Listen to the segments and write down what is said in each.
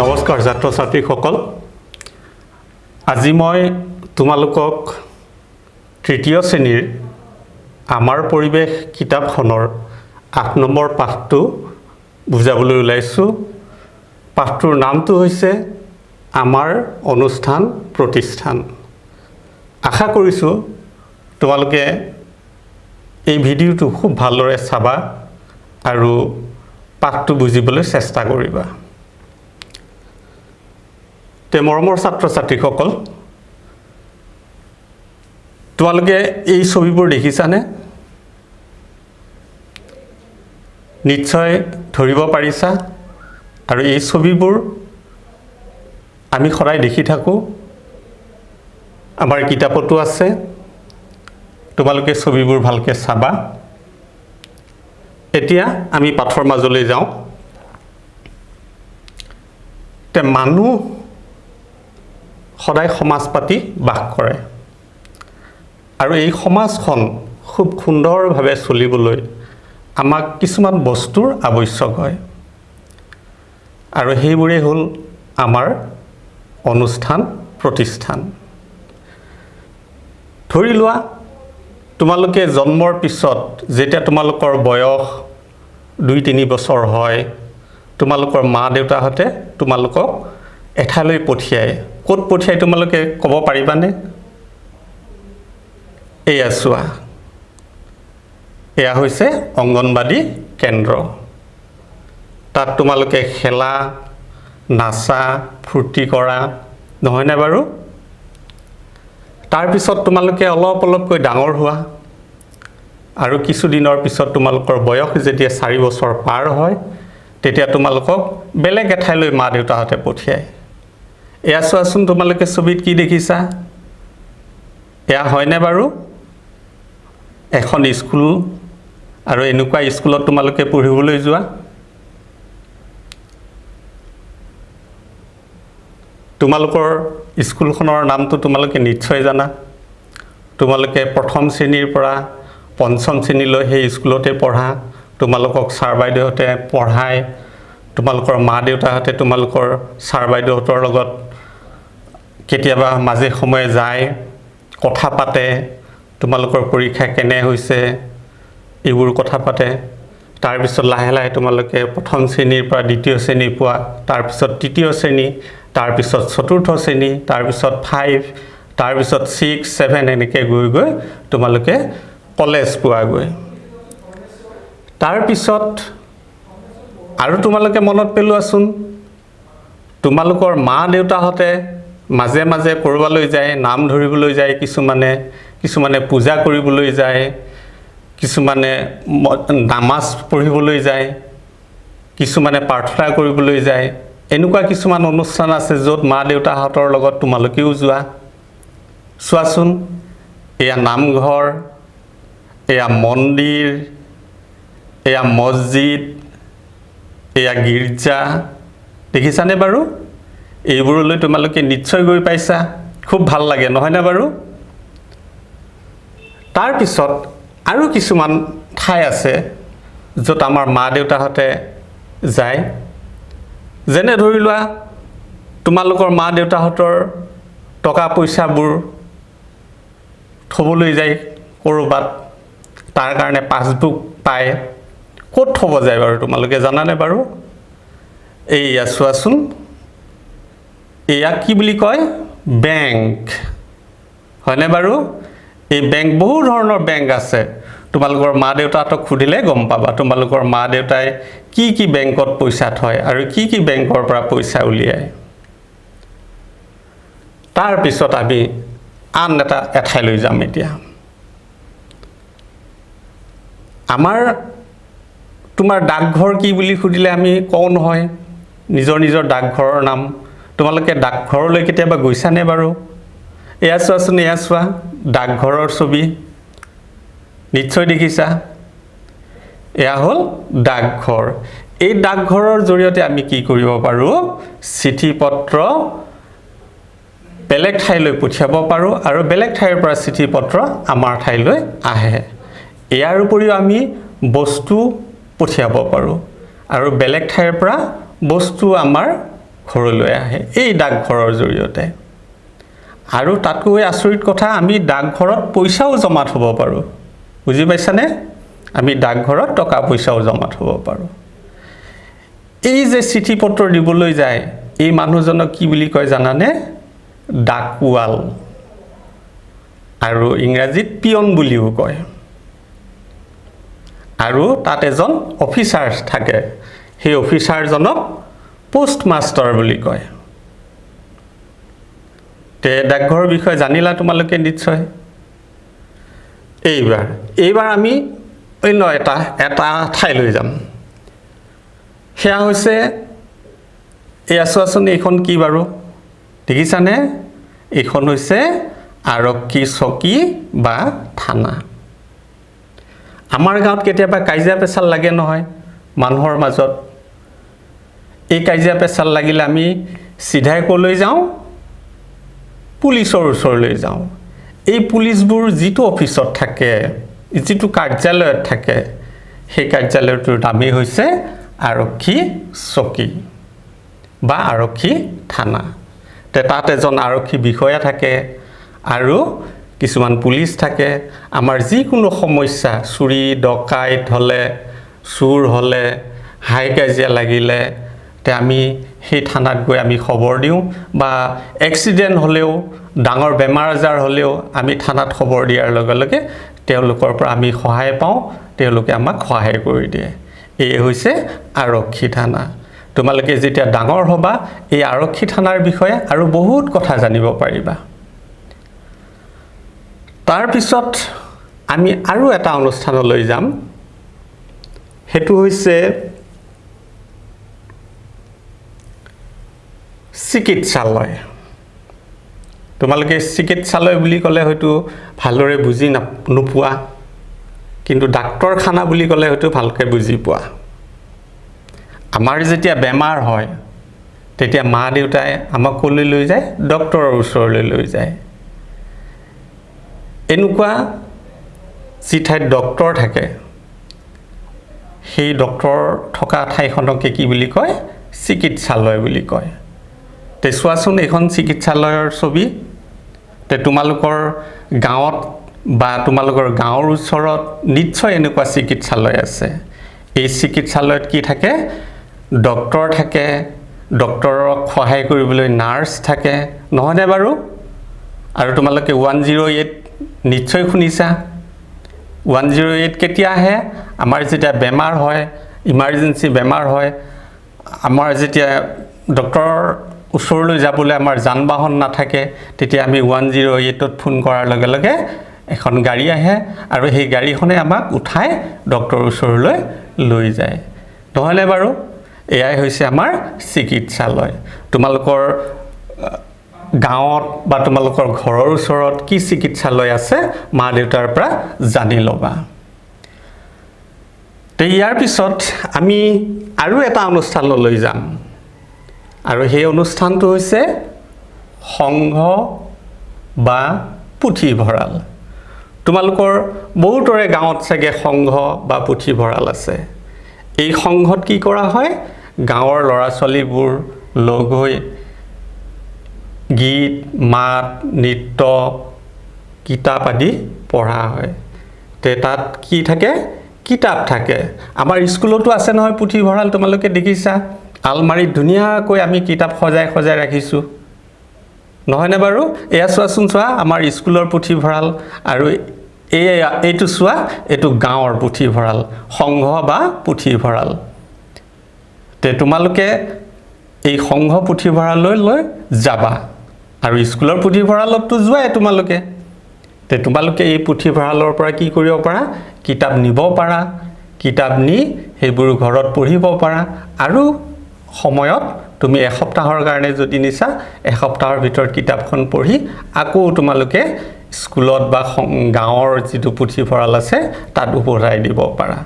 নমস্কাৰ ছাত্ৰ ছাত্ৰীসকল, আজি মই তোমালোকক তৃতীয় শ্ৰেণীৰ আমাৰ পৰিৱেশ কিতাপখনৰ 8 নম্বৰ পাঠটো বুজাবলৈ ওলাইছোঁ। পাঠটোৰ নামটো হৈছে আমাৰ অনুষ্ঠান প্ৰতিষ্ঠান। আশা কৰিছোঁ তোমালোকে এই ভিডিঅ'টো খুব ভালদৰে চাবা আৰু পাঠটো বুজিবলৈ চেষ্টা কৰিবা। তে মৰমৰ ছাত্ৰ ছাত্ৰীসকল, তোমালোকে এই ছবিবোৰ দেখিছানে? নিশ্চয় ধৰিব পাৰিছা। আৰু এই ছবিবোৰ আমি সদায় দেখি থাকোঁ, আমাৰ কিতাপতো আছে। তোমালোকে ছবিবোৰ ভালকৈ চাবা। এতিয়া আমি পাঠৰ মাজলৈ যাওঁ। তে মানুহ সদায় সমাজ পাতি বাস কৰে আৰু এই সমাজখন খুব সুন্দৰভাৱে চলিবলৈ আমাক কিছুমান বস্তুৰ আৱশ্যক হয় আৰু সেইবোৰেই হ'ল আমাৰ অনুষ্ঠান প্ৰতিষ্ঠান। ধৰি লোৱা, তোমালোকে জন্মৰ পিছত যেতিয়া তোমালোকৰ বয়স 2-3 বছৰ হয়, তোমালোকৰ মা দেউতাহঁতে তোমালোকক এঠাইলৈ পঠিয়ায়। ক'ত পঠিয়ায় তোমালোকে ক'ব পাৰিবানে? এয়া চোৱা, এয়া হৈছে অংগনবাদী কেন্দ্ৰ। তাত তোমালোকে খেলা, নাচা, ফূৰ্তি কৰা, নহয়নে বাৰু? তাৰপিছত তোমালোকে অলপ অলপকৈ ডাঙৰ হোৱা আৰু কিছুদিনৰ পিছত তোমালোকৰ বয়স যেতিয়া 4 বছৰ পাৰ হয়, তেতিয়া তোমালোকক বেলেগ এঠাইলৈ মা দেউতাহঁতে পঠিয়ায়। এয়া চোৱাচোন, তোমালোকে ছবিত কি দেখিছা? এয়া হয়নে বাৰু এখন স্কুল? আৰু এনেকুৱা স্কুলত তোমালোকে পঢ়িবলৈ যোৱা। তোমালোকৰ স্কুলখনৰ নামটো তোমালোকে নিশ্চয় জানা। তোমালোকে প্ৰথম শ্ৰেণীৰ পৰা পঞ্চম শ্ৰেণীলৈ সেই স্কুলতে পঢ়া। তোমালোকক ছাৰ বাইদেউহঁতে পঢ়ায়, তোমালোকৰ মা দেউতাহঁতে তোমালোকৰ ছাৰ বাইদেউহঁতৰ লগত কেতিয়াবা মাজে সময়ে যায়, কথা পাতে, তোমালোকৰ পৰীক্ষা কেনে হৈছে এইবোৰ কথা পাতে। তাৰপিছত লাহে লাহে তোমালোকে প্ৰথম শ্ৰেণীৰ পৰা দ্বিতীয় শ্ৰেণী পোৱা, তাৰপিছত তৃতীয় শ্ৰেণী, তাৰপিছত চতুৰ্থ শ্ৰেণী, তাৰপিছত 5, তাৰপিছত 6, 7, এনেকৈ গৈ গৈ তোমালোকে কলেজ পোৱাগৈ। তাৰপিছত আৰু তোমালোকে মনত পেলোৱাচোন, তোমালোকৰ মা দেউতাহঁতে মাজে মাজে ক'ৰবালৈ যায়, নাম ধৰিবলৈ যায়, কিছুমানে পূজা কৰিবলৈ যায়, কিছুমানে নামাজ পঢ়িবলৈ যায়, কিছুমানে প্ৰাৰ্থনা কৰিবলৈ যায়। এনেকুৱা কিছুমান অনুষ্ঠান আছে য'ত মা দেউতাহঁতৰ লগত তোমালোকেও যোৱা। চোৱাচোন, এয়া নামঘৰ, এয়া মন্দিৰ, এয়া মছজিদ, এয়া গীৰ্জা। দেখিছানে বাৰু? এইবোৰলৈ তোমালোকে নিশ্চয় গৈ পাইছা, খুব ভাল লাগে নহয়নে বাৰু? তাৰপিছত আৰু কিছুমান ঠাই আছে য'ত আমাৰ মা দেউতাহঁতে যায়। যেনে ধৰি লোৱা, তোমালোকৰ মা দেউতাহঁতৰ টকা পইচাবোৰ থ'বলৈ যায় ক'ৰবাত, তাৰ কাৰণে পাছবুক পায়। ক'ত থ'ব যায় বাৰু তোমালোকে জানানে বাৰু? এইয়া চোৱাচোন, এয়া কি বুলি কয়? বেংক, হয়নে বাৰু? এই বেংক, বহু ধৰণৰ বেংক আছে। তোমালোকৰ মা দেউতাহঁতক সুধিলে গম পাবা তোমালোকৰ মা দেউতাই কি কি বেংকত পইচা থয় আৰু কি কি বেংকৰ পৰা পইচা উলিয়ায়। তাৰপিছত আমি আন এটা এঠাইলৈ যাম। এতিয়া আমাৰ তোমাৰ ডাকঘৰ কি বুলি সুধিলে আমি কওঁ নহয় নিজৰ নিজৰ ডাকঘৰৰ নাম। তোমালোকে ডাকঘৰলৈ কেতিয়াবা গৈছানে বাৰু? এয়া চোৱাচোন, এয়া চোৱা, ডাকঘৰৰ ছবি নিশ্চয় দেখিছা। এয়া হ'ল ডাকঘৰ। এই ডাকঘৰৰ জৰিয়তে আমি কি কৰিব পাৰোঁ? চিঠি পত্ৰ বেলেগ ঠাইলৈ পঠিয়াব পাৰোঁ আৰু বেলেগ ঠাইৰ পৰা চিঠি পত্ৰ আমাৰ ঠাইলৈ আহে। ইয়াৰ উপৰিও আমি বস্তু পঠিয়াব পাৰোঁ আৰু বেলেগ ঠাইৰ পৰা বস্তু আমাৰ ঘৰলৈ আহে এই ডাকঘৰৰ জৰিয়তে। আৰু তাতকৈ আচৰিত কথা, আমি ডাকঘৰত পইচাও জমা থ'ব পাৰোঁ। বুজি পাইছানে? আমি ডাকঘৰত টকা পইচাও জমা থ'ব পাৰোঁ। এই যে চিঠি পত্ৰ দিবলৈ যায়, এই মানুহজনক কি বুলি কয় জানানে? ডাকোৱাল, আৰু ইংৰাজীত পিয়ন বুলিও কয়। আৰু তাত এজন অফিচাৰ থাকে, সেই অফিচাৰজনক পোষ্টমাষ্টাৰ বুলি কয়। তে ডাকঘৰৰ বিষয়ে জানিলা তোমালোকে নিশ্চয়। এইবাৰ আমি অন্য এটা ঠাইলৈ যাম। সেয়া হৈছে এয়া চোৱাচোন, এইখন কি বাৰু দেখিছানে? এইখন হৈছে আৰক্ষী চকী বা থানা। আমাৰ গাঁৱত কেতিয়াবা কাজিয়া পেচাল লাগে নহয় মানুহৰ মাজত। এই কাজিয়া পেচাল লাগিলে আমি চিধাই ক'লৈ যাওঁ? পুলিচৰ ওচৰলৈ যাওঁ। এই পুলিচবোৰ যিটো অফিচত থাকে, যিটো কাৰ্যালয়ত থাকে, সেই কাৰ্যালয়টোৰ নামেই হৈছে আৰক্ষী চকী বা আৰক্ষী থানা। তে তাত এজন আৰক্ষী বিষয়া থাকে আৰু কিছুমান পুলিচ থাকে। আমাৰ যিকোনো সমস্যা, চুৰি ডকাইত হ'লে, চোৰ হ'লে, হাই কাজিয়া লাগিলে, তে আমি সেই থানাত গৈ আমি খবৰ দিওঁ, বা এক্সিডেণ্ট হ'লেও, ডাঙৰ বেমাৰ আজাৰ হ'লেও আমি থানাত খবৰ দিয়াৰ লগে লগে তেওঁলোকৰ পৰা আমি সহায় পাওঁ, তেওঁলোকে আমাক সহায় কৰি দিয়ে। এই হৈছে আৰক্ষী থানা। তোমালোকে যেতিয়া ডাঙৰ হ'বা, এই আৰক্ষী থানাৰ বিষয়ে আৰু বহুত কথা জানিব পাৰিবা। তাৰপিছত আমি আৰু এটা অনুষ্ঠানলৈ যাম, সেইটো হৈছে চিকিৎসালয়। তোমালোকে চিকিৎসালয় বুলি ক'লে হয়তো ভালদৰে বুজি নোপোৱা, কিন্তু ডাক্তৰখানা বুলি ক'লে হয়তো ভালকৈ বুজি পোৱা। আমাৰ যেতিয়া বেমাৰ হয়, তেতিয়া মা দেউতাই আমাক ক'লৈ লৈ যায়? ডক্তৰৰ ওচৰলৈ লৈ যায়। এনেকুৱা যি ঠাইত ডক্তৰ থাকে, সেই ডক্তৰ থকা ঠাইখনকে কি বুলি কয়? চিকিৎসালয় বুলি কয়। তে চোৱাচোন এইখন চিকিৎসালয়ৰ ছবি। তে তোমালোকৰ গাঁৱত বা তোমালোকৰ গাঁৱৰ ওচৰত নিশ্চয় এনেকুৱা চিকিৎসালয় আছে। এই চিকিৎসালয়ত কি থাকে? ডক্তৰ থাকে, ডক্তৰক সহায় কৰিবলৈ নাৰ্ছ থাকে, নহয়নে বাৰু? আৰু তোমালোকে 108 নিশ্চয় শুনিছা। 108 কেতিয়া আহে? আমাৰ যেতিয়া বেমাৰ হয়, ইমাৰ্জেঞ্চি বেমাৰ হয়, আমাৰ যেতিয়া ডক্তৰৰ ওচৰলৈ যাবলৈ আমাৰ যান বাহন নাথাকে, তেতিয়া আমি 108ত ফোন কৰাৰ লগে লগে এখন গাড়ী আহে আৰু সেই গাড়ীখনে আমাক উঠাই ডক্তৰৰ ওচৰলৈ লৈ যায়, নহয়নে বাৰু? এয়াই হৈছে আমাৰ চিকিৎসালয়। তোমালোকৰ গাঁৱত বা তোমালোকৰ ঘৰৰ ওচৰত কি চিকিৎসালয় আছে মা দেউতাৰ পৰা জানি ল'বা। তে ইয়াৰ পিছত আমি আৰু এটা অনুষ্ঠানলৈ যাম, আৰু সেই অনুষ্ঠানটো হৈছে সংঘ বা পুথিভঁৰাল। তোমালোকৰ বহুতৰে গাঁৱত চাগে সংঘ বা পুথিভঁৰাল আছে। এই সংঘত কি কৰা হয়? গাঁৱৰ ল'ৰা ছোৱালীবোৰ লগ হৈ গীত মাত, নৃত্য, কিতাপ আদি পঢ়া হয়। তে তাত কি থাকে? কিতাপ থাকে। আমাৰ স্কুলতো আছে নহয় পুথিভঁৰাল, তোমালোকে দেখিছা। আলমাৰিত ধুনীয়াকৈ আমি কিতাপ সজাই সজাই ৰাখিছোঁ, নহয়নে বাৰু? এয়া চোৱাচোন, চোৱা আমাৰ স্কুলৰ পুথিভঁৰাল, আৰু এইটো চোৱা, এইটো গাঁৱৰ পুথিভঁৰাল, সংঘ বা পুথিভঁৰাল। তে তোমালোকে এই সংঘ পুথিভঁৰাললৈ লৈ যাবা, আৰু স্কুলৰ পুথিভঁৰালততো যোৱাই তোমালোকে। তে তোমালোকে এই পুথিভঁৰালৰ পৰা কি কৰিব পাৰা? কিতাপ নিব পাৰা, কিতাপ নি সেইবোৰ ঘৰত পঢ়িব পাৰা। আৰু সময়ত তুমি এসপ্তাহৰ কাৰণে যদি নিছা, এসপ্তাহৰ ভিতৰত কিতাপখন পঢ়ি আকৌ তোমালোকে স্কুলত বা গাঁৱৰ যিটো পুথিভঁৰাল আছে তাত উভতাই দিব পাৰা।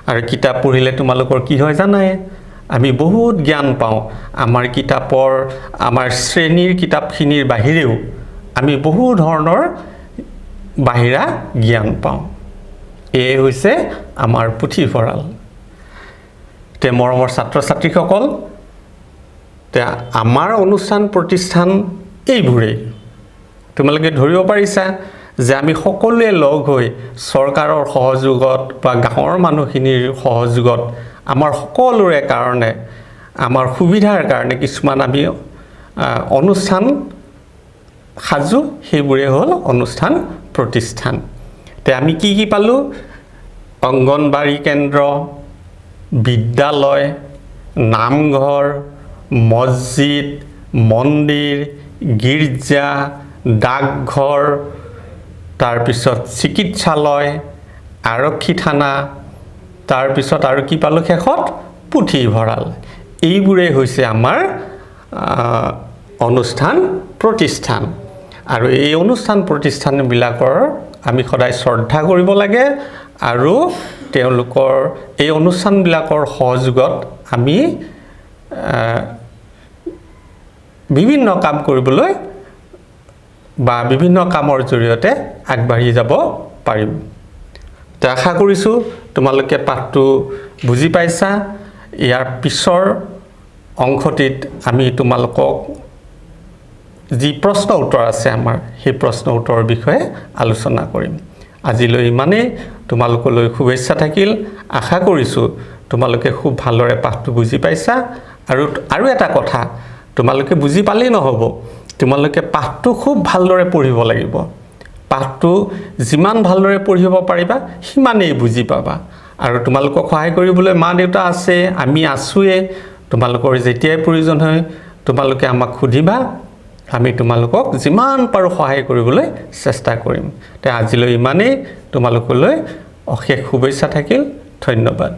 আৰু কিতাপ পঢ়িলে তোমালোকৰ কি হয় জানাই? আমি বহুত জ্ঞান পাওঁ। আমাৰ কিতাপৰ, আমাৰ শ্ৰেণীৰ কিতাপখিনিৰ বাহিৰেও আমি বহু ধৰণৰ বাহিৰা জ্ঞান পাওঁ। এয়ে হৈছে আমাৰ পুথিভঁৰাল। তে মৰমৰ ছাত্ৰ ছাত্ৰীসকল, এতিয়া আমাৰ অনুষ্ঠান প্ৰতিষ্ঠান এইবোৰেই। তোমালোকে ধৰিব পাৰিছা যে আমি সকলোৱে লগ হৈ চৰকাৰৰ সহযোগত বা গাঁৱৰ মানুহখিনিৰ সহযোগত আমাৰ সকলোৰে কাৰণে, আমাৰ সুবিধাৰ কাৰণে কিছুমান আমি অনুষ্ঠান সাজো, সেইবোৰেই হ'ল অনুষ্ঠান প্ৰতিষ্ঠান। এতিয়া আমি কি কি পালোঁ? অংগনবাড়ী কেন্দ্ৰ, বিদ্যালয়, নামঘৰ, মছজিদ, মন্দিৰ, গীৰ্জা, ডাকঘৰ, তাৰপিছত চিকিৎসালয়, আৰক্ষী থানা, তাৰপিছত আৰু কি পালোঁ শেষত? পুথিভঁৰাল। এইবোৰেই হৈছে আমাৰ অনুষ্ঠান প্ৰতিষ্ঠান। আৰু এই অনুষ্ঠান প্ৰতিষ্ঠানবিলাকৰ আমি সদায় শ্ৰদ্ধা কৰিব লাগে আৰু তেওঁলোকৰ এই অনুষ্ঠানবিলাকৰ সহযোগত আমি বিভিন্ন কাম কৰিবলৈ বা বিভিন্ন কামৰ জৰিয়তে আগবাঢ়ি যাব পাৰিম। আশা কৰিছোঁ তোমালোকে পাঠটো বুজি পাইছা। ইয়াৰ পিছৰ অংশটিত আমি তোমালোকক যি প্ৰশ্ন উত্তৰ আছে আমাৰ, সেই প্ৰশ্ন উত্তৰৰ বিষয়ে আলোচনা কৰিম। আজিলৈ ইমানেই। তোমালোকলৈ শুভেচ্ছা থাকিল। আশা কৰিছোঁ তোমালোকে খুব ভালদৰে পাঠটো বুজি পাইছা। আৰু এটা কথা, তোমালোকে বুজি পালেই নহ'ব, তোমালোকে পাঠটো খুব ভালদৰে পঢ়িব লাগিব। পাঠটো যিমান ভালদৰে পঢ়িব পাৰিবা, সিমানেই বুজি পাবা। আৰু তোমালোকক সহায় কৰিবলৈ মা দেউতা আছে, আমি আছোঁৱেই। তোমালোকৰ যেতিয়াই প্ৰয়োজন হয়, তোমালোকে আমাক সুধিবা। আমি তোমালোকক যিমান পাৰোঁ সহায় কৰিবলৈ চেষ্টা কৰিম। তে আজিলৈ ইমানেই। তোমালোকলৈ অশেষ শুভেচ্ছা থাকিল। ধন্যবাদ।